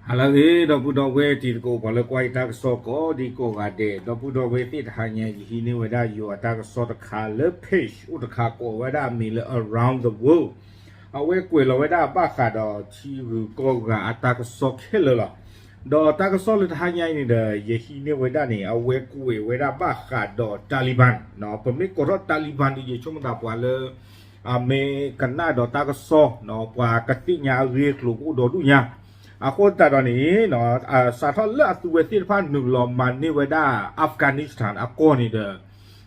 ဟါလၢအဂ့ၤ ဒီပုၢ်ဒီဝဲၢ်တံၤသကိး ပှၤလၢကွၢ်ယတၢ်ကစီၣ်ကိးဒံကိးဂၤဒဲး, ဒီပုၢ်ဒီဝဲၢ်သ့ၣ်တဟါညါ ယဟံးန့ၢ်ဝဲဒၣ်ယွၤအတၢ်ကစီၣ်တခါလၢ page အိၣ်တခါကိးဝဲဒၣ်အမံၤလၢ Around the World, အဝဲကွဲးလီၤဝဲဒၣ်ဘၣ်ဃးဒီးထံဂုၤကီၢ်ဂၤအတၢ်ကစီၣ်ခဲလၢာ်လီၤ. ဒီးတၢ်ကစီၣ်လၢတဟါညါအံၤန့ၣ်ဒီး ယဟံးန့ၢ်ဝဲဒၣ်န့ၣ် အဝဲကွဲးဝဲဒၣ်ဘၣ်ဃးဒီး Taliban, ပမ့ၢ်ကိးထီၣ် Taliban ဒီး ယဆိကမိၣ်သးပှၤလၢ အမ့ၢ်ကနၣ်ဒီးတၢ်ကစီၣ် ပှၤကသ့ၣ်ညါအဂ့ၢ်အကျိၤကအိၣ်ဒီဒူၣ်ညါ, အဃိသတးဒီးန့ၣ် စးထီၣ်လၢအသုဝဲသ့ၣ်တဖၣ်နုာ်လီၤမၤန့ၢ်ဝဲဒၣ် Afghanistan အကီၢ်န့ၣ်ဒီး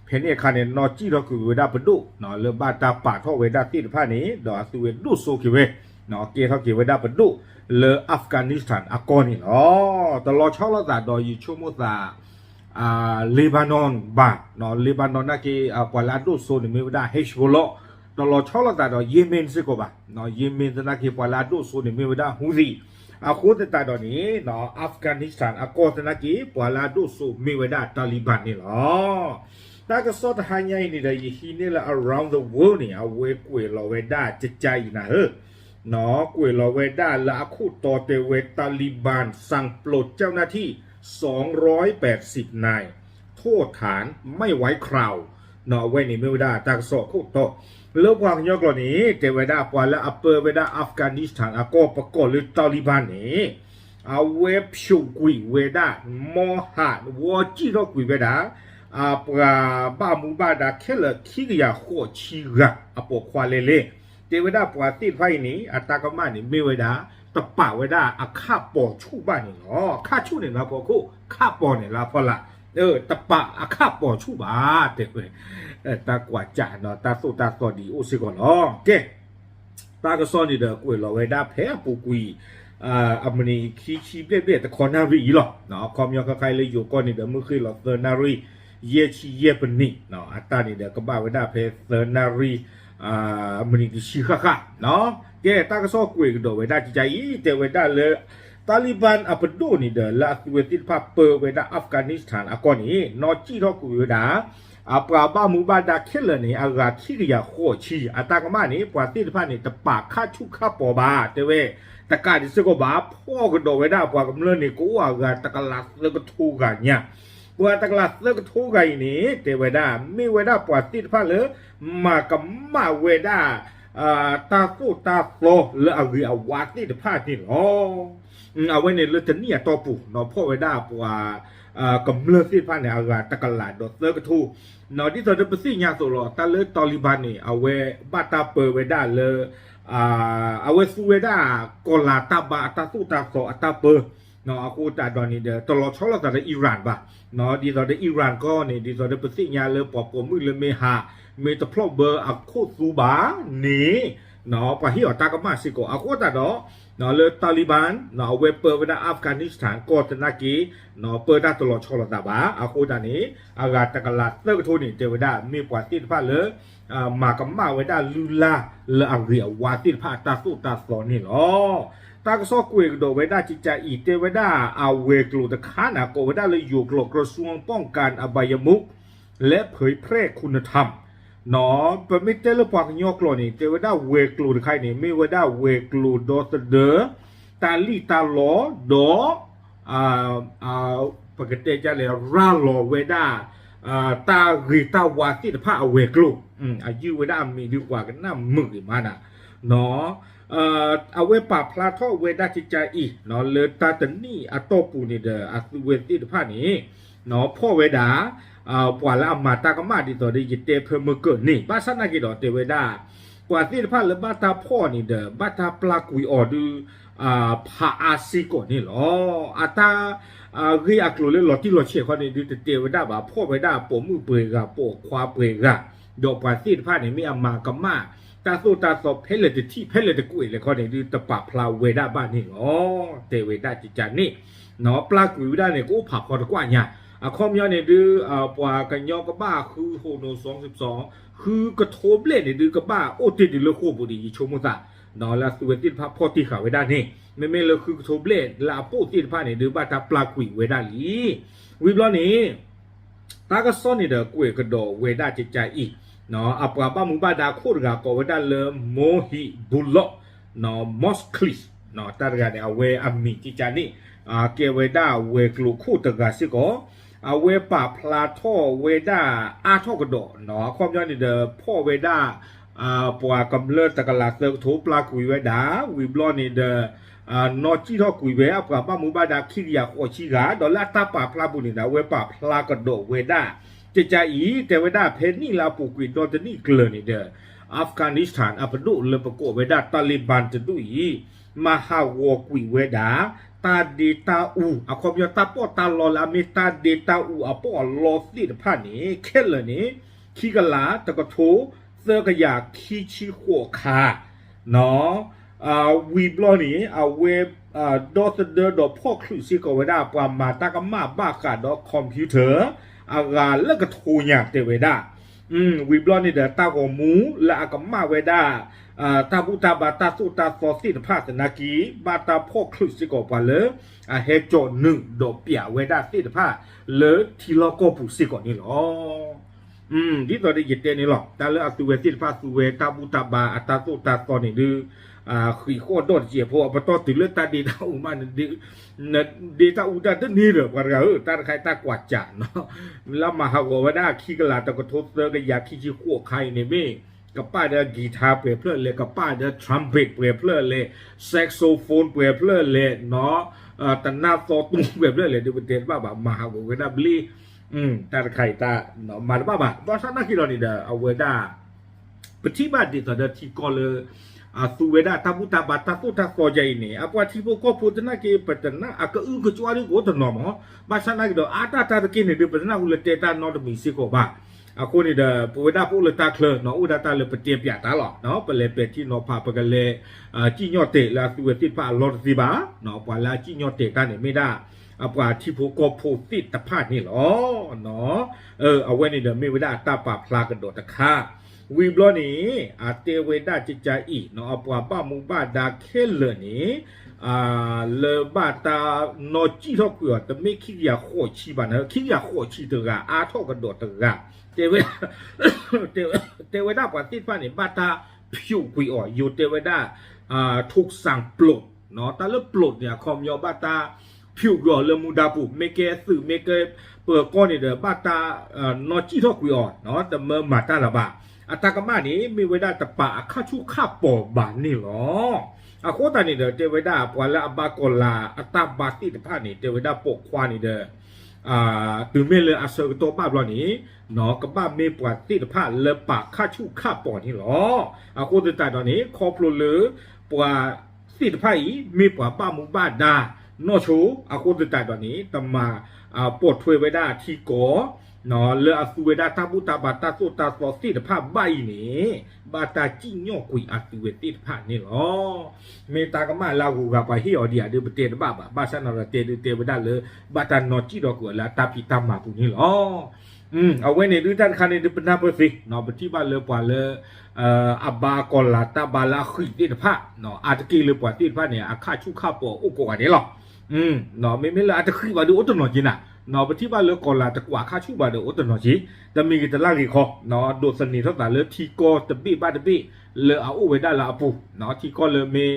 ဖဲန့ၣ်အခါန့ၣ် နီၢ်စံၣ်ထီၣ်ကွံာ်ဝဲဒၣ်ပဒိၣ် လၢဘၣ်တၢ်ပာ်ထီၣ်ဝဲဒၣ်သ့ၣ်တဖၣ်န့ၣ် ဒီးအသုဝဲဒိၣ်စိက့ၤဝဲ ကဲထီၣ်က့ၤဝဲဒၣ်ပဒိၣ်လၢ Afghanistan အကီၢ်န့ၣ်လီၤ. တလီၤဆီလိာ်သးဒီးယဆိကမိၣ်သး Lebanon ဘၣ်, Lebanon နာ်က့ ပှၤလၢအဒိၣ်စိန့ၣ်မ့ၢ်ဝဲဒၣ် Hezbollah, တလီၤဆီလိာ်သးဒီး Yemen စ့ၢ်ကီးဘၣ်, Yemen သနာ်က့ ပှၤလၢအဒိၣ်စိန့ၣ်မ့ၢ်ဝဲဒၣ် Houthi, အဃိသတးဒီးန့ၣ် Afghanistan အကီၢ်သနာ်က့ ပှၤလၢအဒိၣ်စိမ့ၢ်ဝဲဒၣ် Taliban န့ၣ်လီၤ. တၢ်ကစီၣ်တဟါညါအံၤန့ၣ်ဒီး ယဟံးန့ၢ်လၢ Around the World န့ၣ် အဝဲကွဲးလီၤဝဲဒၣ်ကကါအံၤနၤဧၢ ကွဲးလီၤဝဲဒၣ်လၢအခိၣ်တီတဲဝဲ Taliban สั่งปลดเจ้าหน้าที่ สองร้อยแปดสิบนาย โทษฐานไม่ไว้คราว အဝဲန့ၣ်မ့ၢ်ဝဲဒၣ်တၢ်ကစီၣ်အခိၣ်တီ လၢပှၤကညီကျိာ်န့ၣ် တဲဝဲဒၣ်ပှၤလၢအပၢဝဲဒၣ် Afghanistan အကီၢ်ပကိးလၢ Taliban န့ၣ် အဝဲဖျိးကွံာ်ဝဲဒၣ် မီၢ်ဟးဝီစံၣ်ထီၣ်ကွံာ်ဝဲဒၣ် အပှၤဘၣ်မူဘၣ်ဒါခဲလၢာ်ခံကယၤဃိးဆံဂၤအပိာ်ခွါလဲလဲ တဲဝဲဒၣ်ပှၤသ့ၣ်တဖၣ်အံၤန့ၣ် အတၢ်ကမၣ်န့ၣ် မ့ၢ်ဝဲဒၣ် တပာ်ဝဲဒၣ်အခၣ်ပီၤဆူၣ်ဘၣ်န့ၣ်လီၤ. ခၣ်ဆူၣ်န့ၣ်လၢဖီခိၣ်, ခၣ်ပီၤန့ၣ်လၢဖီလာ်, တပာ်အခၣ်ပီၤဆူၣ်ဘၣ် တဲဝဲ, တၢ်ကွၢ်ကၢ်ဒီးတၢ်သိၣ်တၢ်သီဒ်အံၤအိၣ်စ့ၢ်ကီးလီၤ. ကဲ တၢ်ကစီၣ်န့ၣ်ဒီးကွဲးလီၤဝဲဒၣ်ဖဲအပူၤကွံာ် အမံးနံးခံဆံဘျဲၣ်ဘျဲၣ်တခီနၣ်ရံၣ်အံၤလီၤ. ခီပညီခဲခါအံၤလၢယိၤကီၢ်န့ၣ်ဒီး မုၢ်ဃ့ၢ်လီၤသၢနၣ်ရံၣ် ယဲၢ်ဆံယဲၢ်ပနံး, အတၢ်န့ၣ်ဒီးကဘၣ်ဝဲဒၣ်ဖဲသၢနၣ်ရံၣ် မံးနံးတဆံဃၣ်ဃၣ်, ကဲ တၢ်ကစီၣ်ကွဲးကဒီးဝဲဒၣ်ကကါအံၤ တဲဝဲဒၣ်လၢ Taliban အပဒိၣ်န့ၣ်ဒီး လၢအသုဝဲသ့ၣ်တဖၣ်ပၢဝဲဒၣ် Afghanistan အကီၢ်န့ၣ် နီၢ်စံၣ်ထီၣ်ကွံာ်ဝဲဒၣ် အပှၤဘၣ်မူဘၣ်ဒါခဲလၢာ်န့ၣ် အဂၤခံကယၤဃိးဆံ အတၢ်ကမၣ်န့ၣ် ပှၤသ့ၣ်တဖၣ်န့ၣ် တပာ်ခၣ်ဆူၣ်ခၣ်ပီၤဘၣ် တဲဝဲ, တကးဒံးစ့ၢ်ကီးဘၣ် ဖီၣ်ကဒီးဝဲဒၣ်ပှၤကမျၢၢ်န့ၣ် ကအိၣ်အဂၤတကလးသၢကထိဂၤညါ, ပှၤတကလးသၢကထိဂၤအံၤန့ၣ် တဲဝဲဒၣ် မ့ၢ်ဝဲဒၣ်ပှၤသ့ၣ်တဖၣ်လၢ မၤကမၣ်ဝဲဒၣ် တၢ်သိၣ်တၢ်သီလၢအဂ့ၤအဝါသ့ၣ်တဖၣ်န့ၣ်လီၤ. အဝဲန့ၣ်လၢတနံၣ်အတီၢ်ပူၤ ဖီၣ်ဝဲဒၣ်ပှၤ ကမျၢၢ်သ့ၣ်တဖၣ်န့ၣ် အဂၤတကလးဒီးသၢကထိ, ဒ်သိးဒီးပသ့ၣ်ညါအသိးလီၤ တၢ်လၢ Taliban န့ၣ် အဝဲဘၣ်တၢ်ပၢဝဲဒၣ်လၢ အဝဲသူဝဲဒၣ် ကီၤလၤတၢ်ဘါအတၢ်သိၣ်တၢ်သီအတၢ်ပၢ အဃိသတးဒီးန့ၣ်ဒီး တလီၤဆီလိာ်သးဒီး Iran ဘၣ်, ဒ်သိးဒီး Iran ကီၢ်န့ၣ် ဒ်သိးဒီးပသ့ၣ်ညါလၢပှၤပိာ်မုၣ်လၢမ့ၢ်ဟး မ့ၢ်တဖျီၣ်ဘၢအခိၣ်သူဘၣ်န့ၣ် ပှၤဟ့ၣ်အီၤတၢ်ကမၣ်စ့ၢ်ကီး အဃိသတးဒီး လၢ Taliban အဝဲပၢဝဲဒၣ် Afghanistan ကီၢ်သနာ်က့ ပၢတၢ်တလီၤဆီလိာ်သးဘၣ် အဃိသတးန့ၣ် အဂၤတကလးသၢကထိန့ၣ် တဲဝဲဒၣ် မ့ၢ်ပှၤသ့ၣ်တဖၣ်လၢ မၤကမၣ်ဝဲဒၣ်လုၢ်လၢ်လၢအဂ့ၤအဝါသ့ၣ်တဖၣ်အတၢ်သိၣ်တၢ်သီန့ၣ်လီၤ. တၢ်ကစီၣ်ကွဲးကဒီးဝဲဒၣ်ကကါအံၤ တဲဝဲဒၣ်အဝဲၤကျိၤတခါန့ၣ် ကိးဝဲဒၣ်လၢယိၤကျိာ် กระทรวงป้องกันอบายมุขและเผยแพร่คุณธรรม ပမ့ၢ်တဲလၢပှၤကညီကျိာ်န့ၣ် တဲဝဲဒၣ်ဝဲၤကျိၤတခါအံၤန့ၣ် မ့ၢ်ဝဲဒၣ်ဝဲၤကျိၤဒီသဒၢ တၢ်လံၣ်တၢ်လီဒီး ပကတဲဒ်လဲၣ် ရၤလီၤဝဲဒၣ် တၢ်ဂ့ၤတၢ်ဝါသ့ၣ်တဖၣ်အဝဲၤကျိၤ အယုၢ်ဝဲဒၣ်အမံၤဒုးပှၤကနၣ်မုာ်ဂ့ၤမးနၤ အဝဲပာ်ဖျါထီၣ်ဝဲဒၣ်ကကါအံၤ လၢတၢ်တနံၣ်အတီၢ်ပူၤန့ၣ်ဒီး အသုဝဲသ့ၣ်တဖၣ်န့ၣ် ဖီၣ်ဝဲဒၣ် ပှၤလၢအမၤတၢ်ကမၣ်ဒ်သိးဒီးယတဲဖဲမုၢ်ကၢၢ်န့ၣ် ဘၣ်ဆၣ်နာ်က့ဒီးတဲဝဲဒၣ် ပှၤသ့ၣ်တဖၣ်လၢဘၣ်တၢ်ဖီၣ်န့ၣ်ဒီး ဘၣ်တၢ်ပျၢ်ကွံာ်အီၤဒုး ဖးအါစ့ၢ်ကီးန့ၣ်လီၤ. အတၢ် ဂ့ၢ်အကျိၤလၢလီၤတံၢ်လီၤဆဲးခီန့ၣ်ဒုးတတဲဝဲဒၣ်ဘၣ် ဖီၣ်ဝဲဒၣ်ပိာ်မုၣ်ပှဲၤဂၤ ပိာ်ခွါပှဲၤဂၤ ဒီးပှၤသ့ၣ်တဖၣ်န့ၣ် မ့ၢ်အမၤကမၣ် တၢ်သိၣ်တၢ်သီဖဲလဲၣ်တထံၣ် ဖဲလဲၣ်တကွဲးလဲၣ်ခီန့ၣ်ဒုး တပာ်ဖျါဝဲဒၣ်ဘၣ်န့ၣ်လီၤ. တဲဝဲဒၣ်ကကါန့ၣ် ပျၢ်ကွံာ်ဝဲဒၣ်န့ၣ် ကအိၣ်ဖးဖီတကွၢ်ညါ အခီပညီန့ၣ်ဒုး ပှၤကညီကဘၣ်ဃု ဟိးနိ စီၤစံးစီ ဃုကထိဘျဲၣ်န့ၣ်ဒုး ကဘၣ်အိၣ်တ့ၢ်ဒံးလၢဃိာ်ပူၤဒံး ယဆိကမိၣ်သး လၢအသုဝဲသ့ၣ်တဖၣ်ဖီၣ်တ့ၢ်ဃာ်ဝဲဒၣ်န့ၣ် မ့မ့ၢ်လၢဃုကထိဘျဲၣ်လၢအပိၢ်သ့ၣ်တဖၣ်န့ၣ်ဒုး ဘၣ်တၢ်ပျၢ်ကွံာ်ဝဲဒၣ်လံ. ဝံၤဘျီန့ၣ် တၢ်ကစီၣ်န့ၣ်ဒီးကွဲးကဒီးဝဲဒၣ်ကကါအံၤ အပှၤဘၣ်မူဘၣ်ဒါခိၣ်တဂၤကိးဝဲဒၣ်လၢ Mohibullah Mosclis တၢ်တဂၤန့ၣ် အဝဲအမံၤကကန့ၣ် ကဲဝဲဒၣ်ဝဲၤကျိၤခိၣ်တဂၤစ့ၢ်ကီး, အဝဲပာ်ဖျါထီၣ်ဝဲဒၣ်အါထီၣ်ကဒီး, အခီပညီန့ၣ်ဒီး ဖီၣ်ဝဲဒၣ် ပှၤကမျၢၢ်တကလးသၢကထိပျၢ်ကွံာ်ဝဲဒၣ်, ဝံၤဘျီန့ၣ်ဒီး နီၣ်စံၣ်ထီၣ်ကွံာ်ဝဲအပှၤဘၣ်မူဘၣ်ဒါခံကယၤဃိးဆံဂၤ, ဒီးလၢအတၢ်ပာ်ဖျါပူၤန့ၣ်ဒီး အဝဲပာ်ဖျါကဒီးဝဲဒၣ် ကကအံၤ တဲဝဲဒၣ်ဖဲနံၣ်လၢအပူၤကွံာ်ဒီတနံၣ်ကျၢၤန့ၣ်ဒီး Afghanistan အပဒိၣ်လၢပကိးဝဲဒၣ် Taliban တဒူၣ်အံၤ မၤဟးဂီၤကွံာ်ဝဲဒၣ် တၢ်ဒ့တၢ်အူ အခီပညီတၢ်ပီးတၢ်လီလၢအမ့ၢ်တၢ်ဒ့တၢ်အူအပီးအလီသ့ၣ်တဖၣ်န့ၣ် ခဲလၢာ်န့ၣ် ခံကလးတကထိ သၢကယၤခံဆံဃိးခါ ဝံၤဘျီန့ၣ် အဝဲ ဒီသဒၢဒီးဖီၣ်ချုးစ့ၢ်ကီးဝဲဒၣ်ပှၤမၤတၢ်ကမၣ်ဘၣ်ဃးဒီး computer အဂၤလၢကထိညါတဲဝဲဒၣ်, ဝံၤဘျီန့ၣ်ဒီးတၢ်ဂီၤမူလၢအကမၣ်ဝဲဒၣ် တၢ်ဘူၣ်တၢ်ဘါတၢ်သိၣ်တၢ်သီသ့ၣ်တဖၣ်သနာ်က့ ဘၣ်တၢ်ဖီၣ်ချုးစ့ၢ်ကီးပှၤလၢ အဟဲကၠီနုာ်ဒီးပျးဝဲဒၣ်သ့ၣ်တဖၣ်လၢထံလီၢ်ကီၢ်ပူၤစ့ၢ်ကီးန့ၣ်လီၤ. ဒ်သိးဒီးယတဲန့ၣ်လီၤ တၢ်လၢအသုဝဲသ့ၣ်တဖၣ်သုဝဲတၢ်ဘူၣ်တၢ်ဘါအတၢ်သိၣ်တၢ်သီန့ၣ်ဒုး ဃံးဃီၣ်ဒီၣ်တစဲးဖိ အပတီၢ်တုၤလၢတၢ်ဒ့တၢ်အူမးန့ၣ်ဒုး ဒ့တၢ်အူတၢ်တန့ၢ်ဒီး ပှၤတဂၤဧၢ တၢ်တခါအံၤတၢ်ကွၢ်စးနီၤ လၢမၤဟးဂီၤဝဲဒၣ်ခံကလးတကထိသၢကယၤခံဆံဃိးခါအံၤန့ၣ်မ့ၢ် ကပာ်ဒီး guitar ပှဲၤဖျၢၣ်လဲၣ် ကပာ်ဒီး trumpet ပှဲၤဖျၢၣ်လဲၣ် saxophone ပှဲၤဖျၢၣ်လဲၣ် တနၢ်သီတူပှဲၤဖျၢၣ်လဲၣ် ဒုးပတဲတဘၣ်ဘၣ် မၤဟးဂီၤဝဲဒၣ်ဘျ့ တၢ်တခါအံၤတၢ်မၤတဘၣ်ဘၣ် ဘၣ်ဆၣ်နာ်က့ဒီးန့ၣ်ဒီး အဝဲဒၣ် ပထံၣ်ဘၣ်ဒ်သိးဒီးထံကီၢ်လၢ အသူဝဲဒၣ်တၢ်ဘူၣ်တၢ်ဘါတၢ်သိၣ်တၢ်သီဒ်အံၤန့ၣ် အပှၤထံဖိကီၢ်ဖိသနာ်က့ ပတနၢ်အကအုကကွၢ်ဒုကအိၣ်တနီၤမး ဘၣ်ဆၣ်နာ်က့ဒီးအါတၢ်တၢ်တက့ၢ်န့ၣ်ဒုး ပတနၢ်ဟူလၢတဲတၢ်နီတမံၤစ့ၢ်ကီးဘၣ်. အဃိန့ၣ်ဒီး ပဝဲဒၣ်ပအိၣ်လၢတၢ်ချၢနီၤ အိၣ်ဒၣ်တၢ်လၢပတဲပၠးတၢ်လီၤ. ပလဲၤပဲာ်ထံနီၤဖး ပကလဲၤ စံၣ်ညီၣ်တဲာ်လၢအသူဝဲသ့ၣ်တဖၣ်အလီၢ်တသ့ဘၣ်. ပှၤလၢအစံၣ်ညီၣ်တဲာ်တၢ်န့ၣ်မ့ၢ်ဒၣ် အပှၤထံဖိကီၢ်ဖိသ့ၣ်တဖၣ်န့ၣ်လီၤ. အဝဲန့ၣ်ဒီးမ့ၢ်ဝဲဒၣ်အတၢ်ပာ်ဖျါကဒီးတခါ ဝံၤဘျီန့ၣ် အတဲဝဲဒၣ်ကကါအံၤနီၤ အပှၤဘၣ်မူဘၣ်ဒါခဲလၢာ်န့ၣ် လၢဘၣ်တၢ်နီၣ်စံၣ်ထီၣ်ကွံာ်အီၤ တမ့ၢ်ခံကယၤဃိးဆံဘၣ်န့ၣ် ခံကယၤဃိးဆံတဂၤ အါထီၣ်ကဒီးတဂၤ တဲဝဲ တဲဝဲဒၣ်ပှၤသ့ၣ်တဖၣ်န့ၣ် ဘၣ်တၢ်ဖျိးကွံာ်အီၤ ယိၤတဲဝဲဒၣ် ထုးစၣ်ပျိး တၢ်လၢပျိးန့ၣ် အခီပညီဘၣ်တၢ်ဖျိးကွံာ်အီၤလၢမူဒါပူၤ မ့ၢ်ကဲသုး မ့ၢ်ကဲပၢၤကီၢ်န့ၣ်ဒီး ဘၣ်တၢ်နီၣ်စံၣ်ထီၣ်ကွံာ်အီၤ တမၢမၤတၢ်လၢၤဘၣ်. အတၢ်ကမၣ်န့ၣ် မ့ၢ်ဝဲဒၣ်တပာ်အခၣ်ဆူၣ်ခၣ်ပီၤဘၣ်န့ၣ်လီၤ. အဃိသတးန့ၣ်ဒီး တဲဝဲဒၣ်ပှၤလၢအဘါကီၤလၤအတၢ်ဘါသ့ၣ်တဖၣ်န့ၣ် တဲဝဲဒၣ်ပိာ်ခွါန့ၣ်ဒီး တုၤမ့ၢ်လၢအဆၢကတီၢ်ဘၣ်ဘျီန့ၣ် ကဘၣ်မ့ၢ်ပှၤသ့ၣ်တဖၣ်လၢပာ်ခၣ်ဆူၣ်ခၣ်ပီၤန့ၣ်လီၤ. အဃိသတးဒီးန့ၣ် ခီဖျိလၢ ပှၤသ့ၣ်တဖၣ်အံၤ မ့ၢ်ပှၤဘၣ်မူဘၣ်ဒါနီၢ်ဆိ အဃိသတးဒီးန့ၣ် တမၤပိာ်ထွဲဝဲဒၣ်ထံကီၢ် လၢအသူဝဲဒၣ်တၢ်ဘူၣ်တၢ်ဘါတၢ်သိၣ်တၢ်သီသ့ၣ်တဖၣ်ဘၣ်အံၤန့ၣ် ဘၣ်တၢ်စံၣ်ညီၣ်ကွံာ်အသုဝဲသ့ၣ်တဖၣ်န့ၣ်လီၤ. မ့ၢ်တၢ်ကမၣ်လၢအဂုၤအဂၤပှၤဟ့ၣ်အီၤဒံးဧါဒုးပတဲတဘၣ်ဘၣ် ဘၣ်ဆၣ်န့ၣ်ဒီးတဲဒုးတဲဝဲဒၣ်လၢ ဘၣ်တၢ်နီၣ်စံၣ်ထီၣ်ကွံာ်အီၤလၢအတၢ်ဖံးတၢ်မၤပူၤန့ၣ်လီၤ. အဝဲန့ၣ်ဒုးတၢ်တခါန့ၣ်ဒုးပနၢ်ပၢၢ်သ့ ပထံၣ်ဘၣ်လၢပှၤလၢ အဘါကီၤလၤတၢ်ဘါလၢအဃံးသ့ၣ်တဖၣ် အါတက့ၢ်လၢပှၤသ့ၣ်တဖၣ်န့ၣ် အခၣ်ဆူၣ်ခၣ်ပီၤအိၣ်ကိးဂၤဒဲးလီၤ. မ့မ့ၢ်လၢအတဃံးဘၣ်ဒုးအိၣ်တနီၤက့ၤနၤ ပထံၣ်ဘၣ်လၢကီၤလၤတကွၢ်ခၣ်ဆူၣ်ဘၣ်ဒီးအိၣ်တနီၤက့ၤ တမံၤဂ့ၤတလၢ်ဂ့ၤခီ ဒိးသန့ၤထီၣ်သးလၢထံကီၢ်တဘ့ၣ်ဘၣ်တဘ့ၣ် လၢအအိၣ်ဝဲဒၣ်လၢအပူၤ ထံကီၢ်လၢမ့ၢ်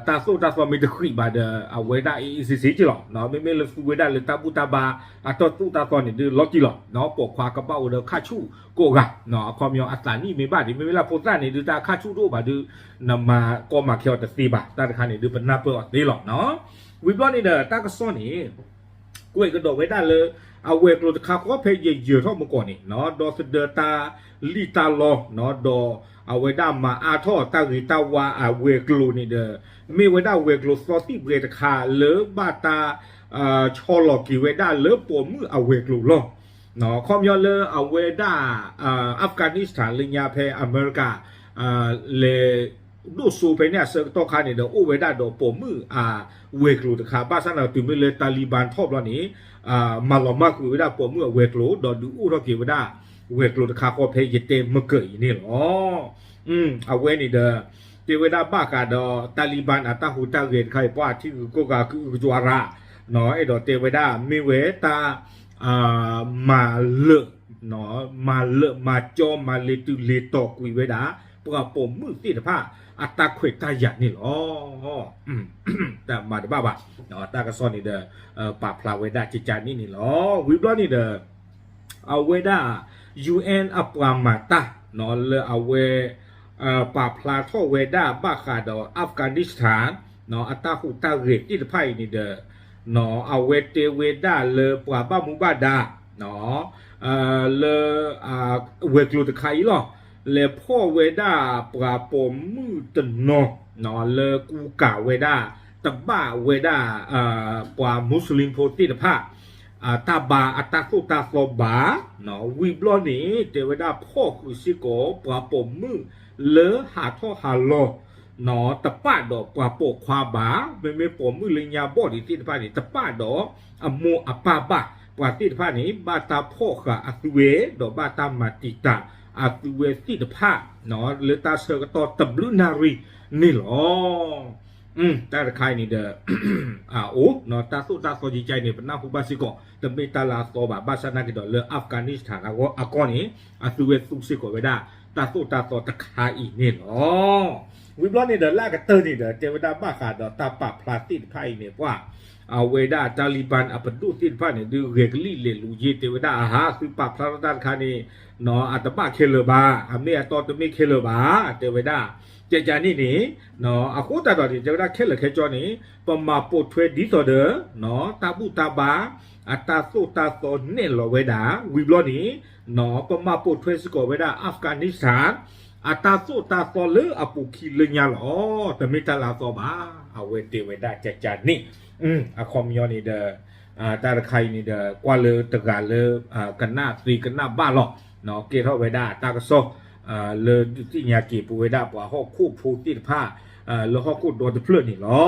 တၢ်သိၣ်တၢ်သီမ့ၢ်တဃံးဘၣ်ဒီး အဝဲဒၣ်အ့ၣ်အ့ၣ်စ့ၢ်စ့ၢ်က့ၤလီၤ. မ့မ့ၢ်လၢသူဝဲဒၣ်လၢတၢ်ဘူၣ်တၢ်ဘါ အတၢ်သိၣ်တၢ်သီန့ၣ်ဒုးလီၤတံၢ်လီၤ. ပိာ်ခွါကဘၣ်အိၣ်ဒီးခၣ်ဆူၣ်ကိးဂၤ အခီပညီအသးနံၣ်မ့ၢ်ဘၣ်ဒံး မ့မ့ၢ်လၢဖိသၣ်န့ၣ်ဒုးတၢ်ခၣ်ဆူၣ်တအိၣ်ဘၣ်ဒုး နမၤကီမၤခဲအီၤတသ့ဘၣ် တၢ်တခါန့ၣ်ဒုးပနၢ်ပၢၢ်အီၤသ့လီၤ. ဝံၤဘျီန့ၣ်ဒီးတၢ်ကစီၣ်န့ၣ် ကွဲးကဒီးဝဲဒၣ်လၢ အဝဲၤကျိၤတခါဃီဖဲယယၢၤထီၣ်မကီၢ်န့ၣ် ဒီသဒၢတၢ်လံၣ်တၢ်လီ ဒီးအဝဲဒၣ်မၤအါထီၣ်တၢ်ဂ့ၤတၢ်ဝါအဝဲၤကျိၤန့ၣ်ဒီး မ့ၢ်ဝဲဒၣ်ဝဲၤကျိၤသီသံၣ်ပှဲၤတခါလၢဘၣ်တၢ် ဆီလီၤက့ၤဝဲဒၣ်လၢပိာ်မုၣ်အဝဲၤကျိၤလီၤ. အခီပညီလၢအဝဲဒၣ် Afghanistan လၢညါဖဲအမဲရကၤ လဲၤ ဒိၣ်စိဖဲန့ၣ်အဆၢကတီၢ်ခါန့ၣ်ဒီး အိၣ်ဝဲဒၣ်ဒီးပိာ်မုၣ်အဝဲၤကျိၤတခါ ဘၣ်ဆၣ်န့ၣ်တုၤမ့ၢ်လၢ Taliban ထီၣ်ဘျီန့ၣ် မၤလီၤမၢ်ကွံာ်ဝဲဒၣ်ပိာ်မုၣ်အဝဲၤကျိၤ ဒီးဒုးအိၣ်ထီၣ်က့ၤဝဲဒၣ် ဝဲၤကျိၤတခါဃီဖဲယတဲမုၢ်ကၢၢ်အံၤန့ၣ်လီၤ. အဝဲန့ၣ်ဒီး တဲဝဲဒၣ်ဘၣ်ဃးဒီး Taliban အတၢ်ဟူးတၢ်ဂဲၤတခါအံၤ ပှၤထံဂုၤကီၢ်ဂၤကအုကစွါရၣ် အဲၣ်ဒိးတဲဝဲဒၣ်မ့ၢ်ဝဲတၢ် မၤလၢာ် မၤလၢာ်မၤကၠီ မၤလ့ၤတုၤလ့ၤတီၤကွံာ်ဝဲဒၣ် ပှၤပိာ်မုၣ်သ့ၣ်တဖၣ် အတၢ်ခွဲးတၢ်ယာ်န့ၣ်လီၤ. တမၤတဘၣ်ဘၣ်, တၢ်ကစီၣ်န့ၣ်ဒီး ပာ်ဖျါဝဲဒၣ်ကကန့ၣ်န့ၣ်လီၤ. ဝံၤဘျီန့ၣ်ဒီး အဝဲဒၣ် ယူႇအဢၢၣ် အပှၤမၤတၢ် လၢအဝဲ ပာ်ဖျါထီၣ်ဝဲဒၣ်ဘၣ်ဃးဒီး Afghanistan အတၢ်ဟူးတၢ်ဂဲၤသ့ၣ်တဖၣ်အံၤန့ၣ်ဒီး အဝဲတဲဝဲဒၣ်လၢပှၤဘၣ်မူဘၣ်ဒါ လၢ ဝဲၤကျိၤတခါအံၤလီၤ, လဲၤဖီၣ်ဝဲဒၣ်ပှၤပိာ်မုၣ်တနီၤ လၢကူကၤဝဲဒၣ် တဘၣ်ဝဲဒၣ် ပှၤမူစလ့ၣ်ဖိသ့ၣ်တဖၣ် တၢ်ဘါအတၢ်သိၣ်တၢ်သီဘၣ်, ဝံၤဘျီန့ၣ် တဲဝဲဒၣ်ဖီၣ်ဃုာ်စ့ၢ်ကီး ပှၤပိာ်မုၣ်လၢဟးထီၣ်ဟးလီၤ တပာ်ဒီးပှၤပိာ်ခွါဘၣ်, မ့မ့ၢ်ပိာ်မုၣ်လၢညါဘီၣ်ဒံးသ့ၣ်တဖၣ်န့ၣ် တပာ်ဒီးအမိၢ်အပၢ်ဘၣ်, ပှၤသ့ၣ်တဖၣ်န့ၣ် ဘၣ်တၢ်ဖီၣ်ဃာ်အသုဝဲ ဒီးဘၣ်တၢ်မၤတံာ်တာ်အသုဝဲသ့ၣ်တဖၣ် လၢတၢ်ဆၢကတီၢ်တဘျုးနၣ်ရံၣ်န့ၣ်လီၤ. တၢ်တခါအံၤန့ၣ်ဒီး အအိၣ် တၢ်သိၣ်တၢ်သီကကန့ၣ် ပနၢ်ဟူဘၣ်စ့ၢ်ကီး တမ့ၢ်တၢ်လၢအသီဘၣ်, ဘၣ်ဆၣ်သနာ်က့ဒီးလၢ Afghanistan အဂီၢ်အကီၢ်န့ၣ် အသုဝဲသူစ့ၢ်ကီးဝဲဒၣ် တၢ်သိၣ်တၢ်သီတခါအံၤန့ၣ်လီၤ. ဝံၤဘျီန့ၣ်ဒီးလၢအကတၢၢ်န့ၣ်ဒီး တဲဝဲဒၣ်ဘၣ်ဃးဒီးတၢ်ပာ်ဖျါသ့ၣ်တဖၣ်အံၤန့ၣ် ပှၤ အဝဲဒၣ် Taliban အပဒိၣ်သ့ၣ်တဖၣ်န့ၣ် ဒုးဂဲၤကလံၣ်လဲၤလူၤယ့ၢ် တဲဝဲဒၣ်အဟး သုပာ်ဖျါထီၣ်တၢ်တခါန့ၣ် အတဘၣ်ခဲလၢာ်ဘၣ်, အမ့ၢ်အတီတမ့ၢ်ခဲလၢာ်ဘၣ် တဲဝဲဒၣ် ကကန့ၣ်န့ၣ် အဃိသတးဒီးန့ၣ် တဲဝဲဒၣ်ခဲလၢာ်ခဲကၠီန့ၣ် ပမၤပိာ်ထွဲဒ်သိးဒီး တၢ်ဘူၣ်တၢ်ဘါ အတၢ်သိၣ်တၢ်သီနဲၣ်လီၤဝဲဒၣ် ဝံၤဘျီန့ၣ် ပမၤပိာ်ထွဲစ့ၢ်ကီးဝဲဒၣ် Afghanistan အတၢ်သိၣ်တၢ်သီလၢအပူၤခံလၢညါလီၤ. တမ့ၢ်တၢ်လၢအသီဘၣ်, အဝဲတဲဝဲဒၣ်ကကန့ၣ် အခီပညီန့ၣ်ဒီး တၢ်တခါအံၤန့ၣ်ဒီး ကွၢ်လၢတဂၤလၢ ကနၣ်သ့ကနၣ်ဘၣ်လီၤ. ကဲထီၣ်ဝဲဒၣ်တၢ်ကစီၣ် လၢဒုးသ့ၣ်ညါက့ၤပဝဲဒၣ်ပှၤဟီၣ်ခိၣ်ဖိသ့ၣ်တဖၣ် လၢဟီၣ်ခိၣ်ဒီတဖျၢၣ်န့ၣ်လီၤ.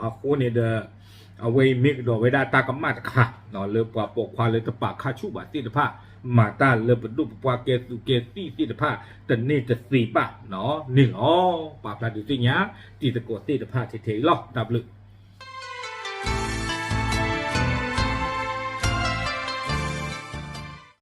အဃိန့ၣ်ဒီး အဝဲအံၤမ့ၢ်ကဒီးဝဲဒၣ်တၢ်ကမၣ်တခါ လၢပှၤပိာ်ခွါလၢတပာ်ခါဆူၣ်ဘၣ်သ့ၣ်တဖၣ် မၤတၢ်လၢပဒိၣ်ပပှၢ်ကဲသုးကဲသံၣ်သ့ၣ်တဖၣ် တန့ၢ်တသ့ဘၣ်န့ၣ်လီၤ. ပာ်ဖျါဒုးသ့ၣ်ညါ တံၤသကိးသ့ၣ်တဖၣ်ထဲထဲအံၤလီၤ. တၢ်ဘျုး